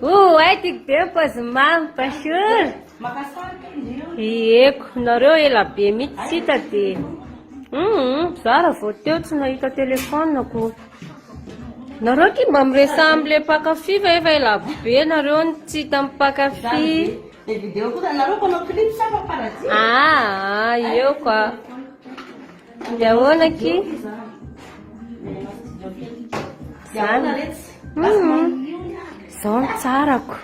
Oay tiako be ny paozy mamy, bonjour. Maka sary kay ndreo. Ieko, nareo ela be mihitsy tsy hita dia. Hum, za raha vao teo tsy nahita téléphone ko. Nareo ki mba miresaha amin'ilay mpankafy fa efa ela be nareo no tsy hita mpankafy. Le vidéo koa nareo mpanao clip sa paparazzi? Ah, eo kwa. Dia ahoana ki? Zany retsy. Zao no tsarako.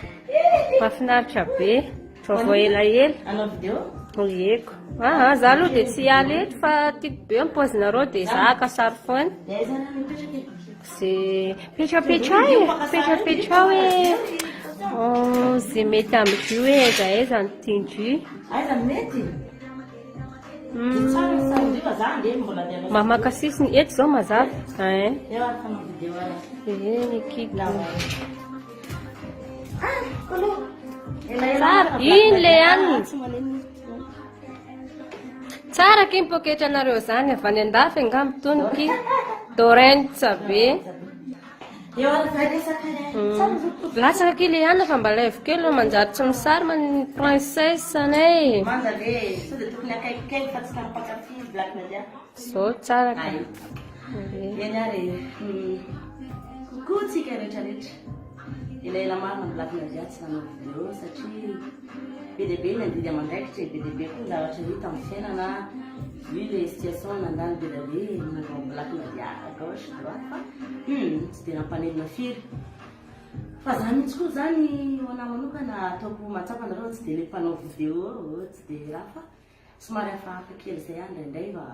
Mahafinaritra be. Vaovao elaela. Anao vidéo? Ieko. Ah, za aloha dia tsy hiala eto fa tiako be ny paozinareo dia za haka sary foana. Dia aiza nareo mipetraka e? Ze petrapetrao e, petrapetrao e. Oh, ze mety amin-dry hoe aiza aiza ny tian-dry. Aiza no mety? Tsara ny sary fa za andeha mbola andeha hanao Mba maka sisiny eto zao mazava. Hein. Eo ary fanao vidéo ary. Eny kiko. Elaela Tsara. Iny le anina. Tsy maneno. Tsara ki ny poketranareo zany avy any andafy angamba itony ki. Dorentsa be. Eo ary fa resaka ary. Tsara zao to. Latsaka ki le anina fa mba laivo kely fa manjary tsy misarima ny princesse anay. Manja ve? Sao dia tokony akaikikaiky fa tsy tany mpankafy Black Nadia. Zao tsara ka. Ay. Eny ary. Coucou tsika rehetrarehetra. Elaela marina Black Nadia tsy nanao vidéo satria be dia be ny adidy aman-draikitra e, be dia be koa ny zavatra hita amin'ny fiainana vu les situations nandalo be dia be momba ny Black Nadia à gauche droite fa tsy dia nampanenina firy. Fa za mihitsy koa zany ho anahy manokana ataoko mahatsapa nareo fa tsy dia le mpanao vidéo tsy dia raha fa somary hafahafa kely zay aho indraindray fa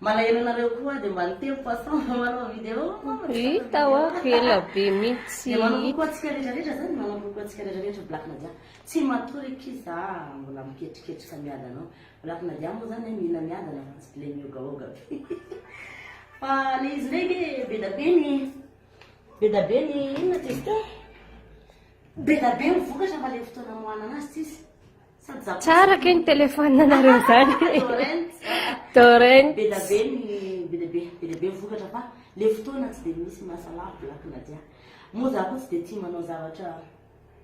malahelo anareo koa dia mba niteny poisson manao vidéo. Hita hoa ela be mihitsy. Dia manao coucou antsika rehetrarehetra zany, manao coucou antsika rehetrarehetra Black Nadia. Tsy matory akia za mbola miketriketrika miadana ao. Black Nadia moa zany mihina miadana fa tsy le miogaoga be. Fa le izy ndray nge be da be ny be da be ny inona ty izy teo? Be da be ny vokatra fa le fotoana amoahana anazy tsisy. Sady za koa Tsara kay ny téléphone anareo zany. Torrent. Torrent. Be da be ny be da be be da be ny vokatra fa le fotoana tsy de misy mahasalama Black Nadia. Moa za koa tsy de tia manao zavatra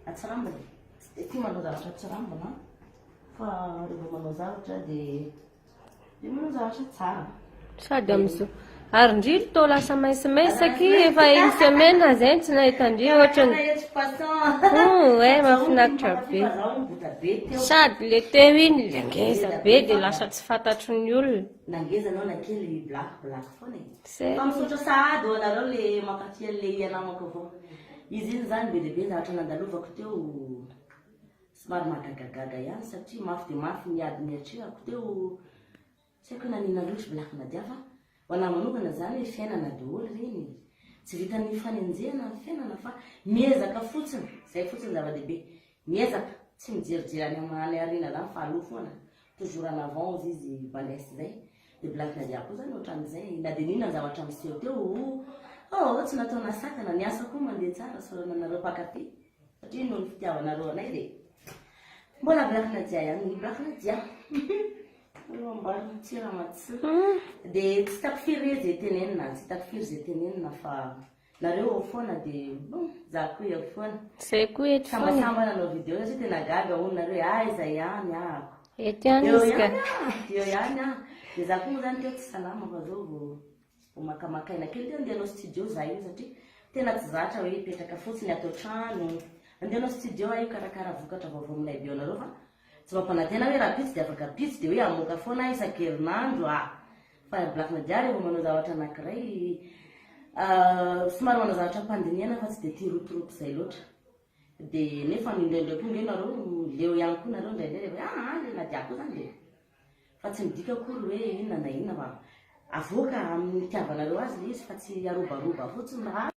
atsirambina. Tsy de tia manao zavatra atsirambina fa rehefa manao zavatra de de manao zavatra tsara. Sady amin'izao. Ary ndry tô lasa maintimainty ki efa une semaine zay tsy nahita ndry ohatrany. Oh, ouais, mahafinaritra be. Sady le teo iny le ngeza be dia lasa tsy fantatry ny olona. Nangeza anao na kely black black foana e. Zay. Fa misaotra sahady ho anareo le mankafy an'le ianamako avao. Izy iny zany be dia be ny zavatra nandalovako teo somary mahagagagaga ihany satria mafy dia mafy ny ady niatrehako teo. Tsy haiko hoe naninona loatra Black Nadia fa ho anahy manokana zany hoe fiainana daholo ireny e. Tsy vitan'ny fanenjehana ny fiainana fa miezaka fotsiny, zay fotsiny zava-dehibe. Miezaka, tsy mijerijery any any aoriana zany fa aloha foana. Toujours en avant hozy izy Balès zay. Dia Black Nadia koa zany ohatran'izay, na dia n'inona ny zavatra miseho teo, oh tsy natao nasakana, ny asa koa mandeha tsara, isaorana anareo mpankafy satria noho ny fitiavanareo anay dia mbola Black Nadia ihany ny Black Nadia. Amboarina tsy ramatoa. Dia tsy hitako firy re zay tenenina, tsy hitako firy zay tenenina fa nareo ao foana dia bon, za koa eo foana. Zay koa eto foana. Sambasamba nanao vidéo satria tena gaga hono nareo hoe aiza ihany ahako. Eto ihany Eo izy ka. ihany aho, eo ihany aho. Dia za koa moa zany teo tsy salama fa zao vao vao makamaka aina kely. Tena andeha hanao studio za io satria tena tsy zatra hoe hipetraka fotsiny ato an-trano. Andeha hanao studio aho hikarakara vokatra vaovao milay be ho anareo fa Tsy mampanantena hoe rahampitso dia afaka ampitso dia hoe hamoaka foana aho isan-kerinandro ah! Fa Black Nadia rehefa manao zavatra anankiray somary manao zavatra am-pandinihana fa tsy dia tia rotoroto izay loatra. Dia nefa indraindray koa nge nareo leo ihany koa nareo indraindray rehefa hoe ah le Nadia koa zany dia fa tsy midika akory hoe inona na inona fa avoaka amin'ny itiavanareo azy ilay izy fa tsy arobaroba fotsiny raha.